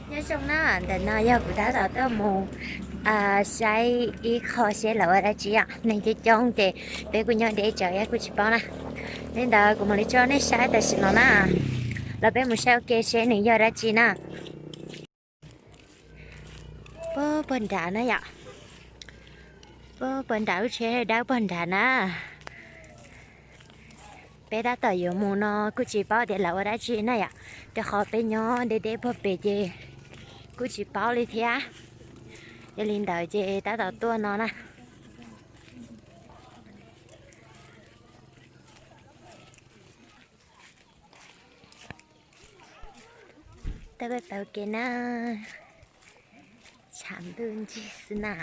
Nyob zoo na, ntawm no yog kuv tab tom tuaj mus saib ib qho seb lawv ua dab tsi os. Neeg coob coob ces peb kuj nyob deb tsawv kuj tsis paub na. Li ntawd kuv mam li tso nej saib tam sim no na. Los peb mus saib ua ke seb nws yog dab tsi na. Puag puag nrad na yom. Puag puag nrad lub tsheb dawb puag nrad na. Peb tab tom yuav mus no kuj tsis paub tias lawv ua dab tsi na yom, rau qhov peb nyob deb deb puag pem ces kuj tsis paub li thiab. Yog li ntawd ces tab tom tuaj no na. Tab peb pawg kev na, tshav ntuj ntsig xwb na.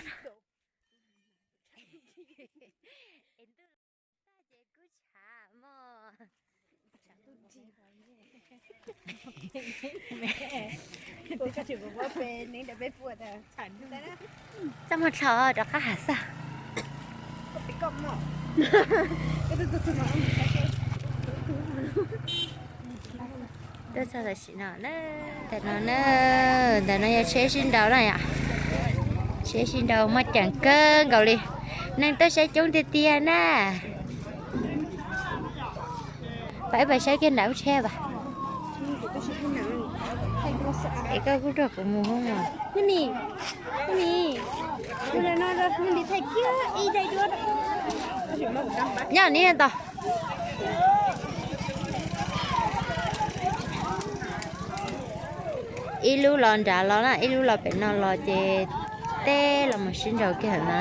Txaj muag dlhau rov qab hav xwb. Tuaj txog tam sim no na, ntawm no na, ntawm no yog tsheb sib nraus na yom. Tsheb sib nraus muaj ceem kawg nkaus li, neeg tuaj saib coob tiag tiag na. Pab ib pab saib kiag nram lub tsheb pas. Es koj kuj nrog kuv mus hoob os. Nyob ni tau. Ib lub los nrad los na, ib lub los pem no los ces teb los mus sib nraus kiag na.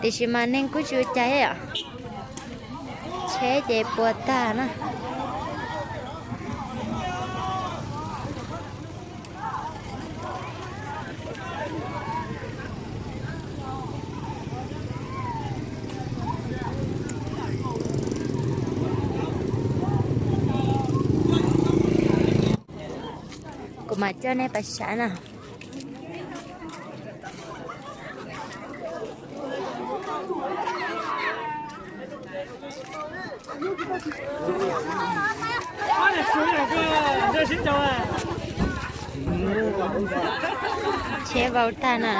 Tiam sis mas neeg kuj tsis ua cas os. Tsheb ces puas tag na. Kuv mam coj nej pais saib na. Tsheb vau tag na.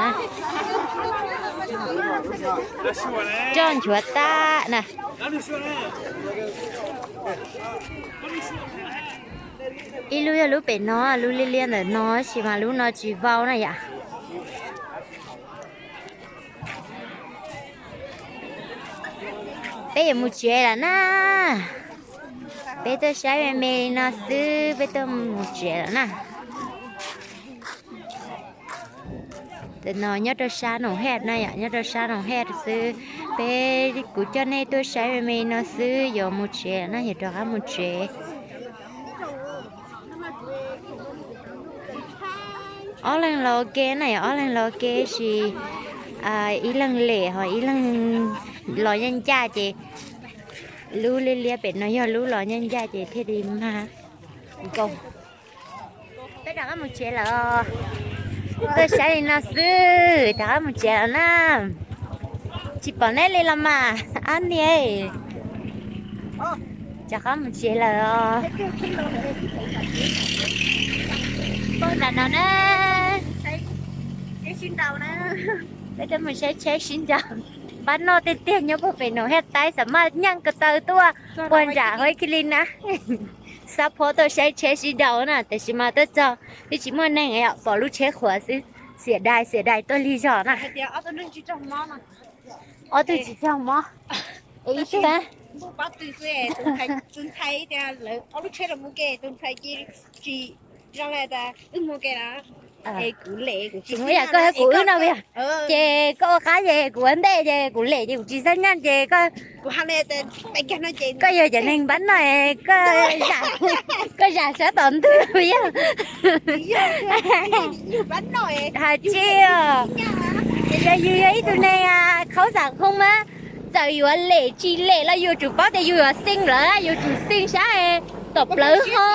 Coj nchuav tag na. Ib lub yog lub pem no, lub liab liab ntawm no, tab sis mas lub no tsis vau na yom. Peb yuav mus tsev lawm na. Peb tuaj saib me me li no xwb, peb tuaj mus tsev lawm na. Tam no nyob rau sab Noom Hej na yom, nyob rau sab Noom Hej xwb. Peb, kuv coj nej tuaj saib me me li no xwb, yuav mus tsev lawm na, yuav rov qab mus tsev. Ob leeg los ua ke na yom, ob leeg los ua ke sis ib leeg lem ho ib leeg los ncaj ncaj ces lub liab liab pem no yog lub los ncaj ncaj ces thiaj li mag nkaus. Peb rov qab mus tsev lawm. Tuaj saib li no xwb, rov qab mus tsev lawm na. Tsis pom neb li los mas, ab niam. Rov qab mus tsev lawm os. Peb nram no na. Peb rov mus saib tsheb sib nraus. Npab noj tiag tiag nyob puag pem Noom Hej Taib, xam maj nyeej ko taw tuaj puag nram Huab Kis Lis na. Xab phob tuaj saib tsheb sib nraus na, tiam sis mas tuaj txog twb tsis muaj neeg, pom lub tsheb qhuav xwb. Xiam dais, xiam dais tuaj lig zog na. Ob tug tsis raug mob. Es ib tug, kuv yam koj thiab kuv wb no yog, ces koj ua qab ces kuv ua ntej ces kuv lem ces kuv tsis xav nyob ces koj, koj yog cov neeg npab noj, koj, koj zam sab tom ntug yog. Hais tsis, yog yus yog ib tug neeg khaub xam khoo mas, txawm yuav lem tsis lem los yus tsum paub tias yus yuav xeeb lawm, yus tsum xeeb saib. Tom plawv ho.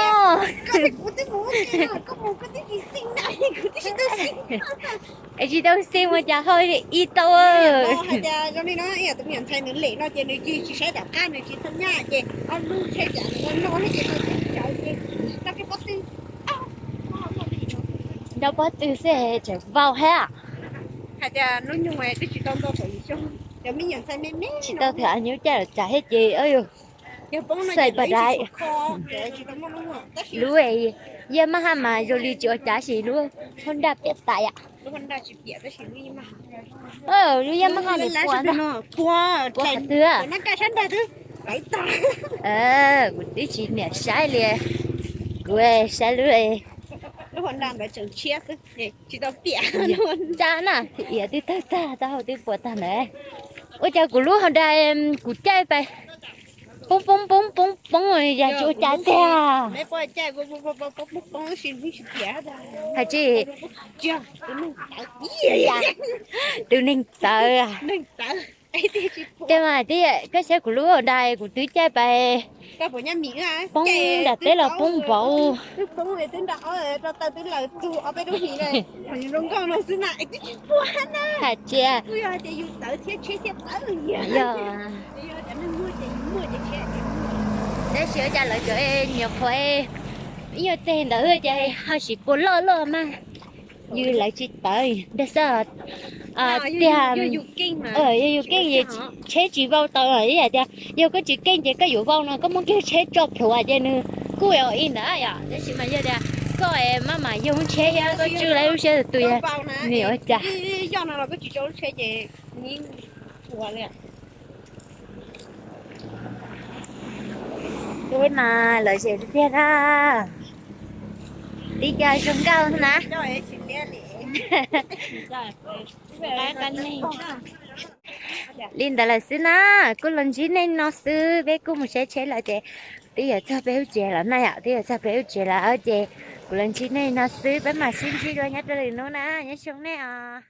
Es tsis tau xij ua cas ho ib tau. Hais tias zoo li no, tus me nyuam ntxhais nws lem no ces nws tsis, tsis saib tom qab, nws tsis xav nyaj ces ob lub tsheb cas nws no ces tau teb cawv ces tau kiag pob tw. Nrau pob tw xwb tseem vau thiab. Hais tias hnub nyoog twb tsis tau nto kaum yim xyoo, cov me nyuam ntxhais me me tsis tau tham nyuj caij los cas thiab ces yog poob no ces lawv tsis tshua kho, tsis tau muaj lub muag. Lub Yaj Maj Haj mas zoo li tsis ua cas sis lub Honda piam tas yom. Lub Yaj Maj Haj nws puas ntag, puas qhov twg? Kuv twb tsis niam saib li, kuv saib lub, tsis tau piam, tsa na, iav twb tawg tag, taub hau twb puas tag ntawd. Ua cas kuv lub Honda kuv caij pais poob poob poob poob poob yam tsis ua cas tiag. Hais tsis, tus neeg tawv. Tej mas tib yam koj saib kuv lub Honda kuv twb caij pais poob nram teb los poob npaum. Hais tsis, yog, tab sis ua cas lawv cov nyuam qhuav ib nyuag teg ntawd ces ho sis puas loj loj mas. Yus lawv tsis tawv, dag xab tiag. Yog yus keej ces tsheb tsis vau tau. Ib yam tias yog koj tsis keej ces koj yuav vau no koj muab kiag tsheb tso plhuav ces nws kuj ua ib ntawd yom. Tab sis mas yog tias koj maj mam yog lub tsheb thiab koj tswj lawv lub siab tus yog nws ua cas. Teb mas lom zem tiag na. Tib co zoo nkauj na. Li ntawd lawm xwb na, kuj los ntsib nej no xwb, peb kuj mus saib tsheb lawm ces twb yuav txog peb lub tsev lawm na yom, twb yuav txog peb lub tsev lawm ces kuv los ntsib nej no xwb, peb mam sib ntsib dua nyob rau lwm hnub na, nyob zoo nej os.